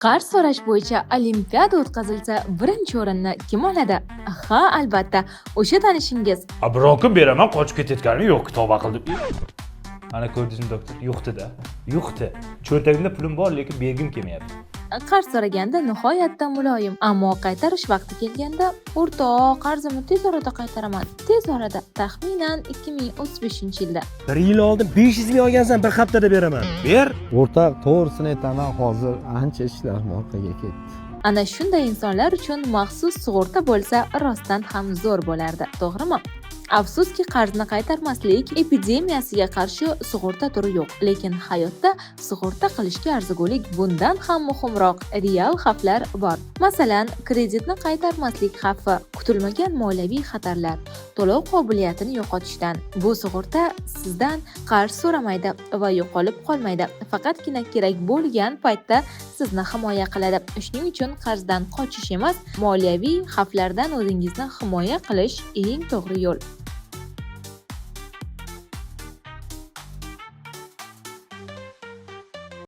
Qarz so'rash bo'yicha olimpiada o'tkazilsa, birinchi o'rinni kim oladi? Ha, albatta, o'sha tanishingiz. A biron kun beraman, qochib ketayotganim yo'q, tavba qildim. Mana ko'rdingizmi, doktor? Yo'qdi-da. Yo'qdi. Cho'ntagimda pulim bor, lekin bergim kelmayapti. Qarz so'raganda nihoyatda muloyim, ammo qaytarish vaqti kelganda, "O'rtoq, qarzimni tez orada qaytaraman. Tez orada, taxminan 2035-yilda." Bir yil oldin 500 ming olgansan, bir haftada beraman. Ber. O'rtoq, to'g'risini aytaman, hozir ancha ishlarim orqaga ketdi. Ana shunday insonlar uchun maxsus sug'urta bo'lsa, rostdan ham zo'r bo'lardi, to'g'rimi? Afsuski, qarzni qaytarmaslik epidemiyasiga qarshi sug'urta turi yo'q, lekin hayotda sug'urta qilishga arzigulik bundan ham muhimroq real xavflar bor. Masalan, kreditni qaytarmaslik xavfi, kutilmagan moliyaviy xatarlar, to'lov qobiliyatini yo'qotishdan. Bu sug'urta sizdan qarz so'ramaydi va yo'qolib qolmaydi. Faqatgina kerak bo'lgan paytda sizni himoya qiladi. Shuning uchun qarzdan qochish emas, moliyaviy xavflardan o'zingizni himoya qilish eng to'g'ri yo'l.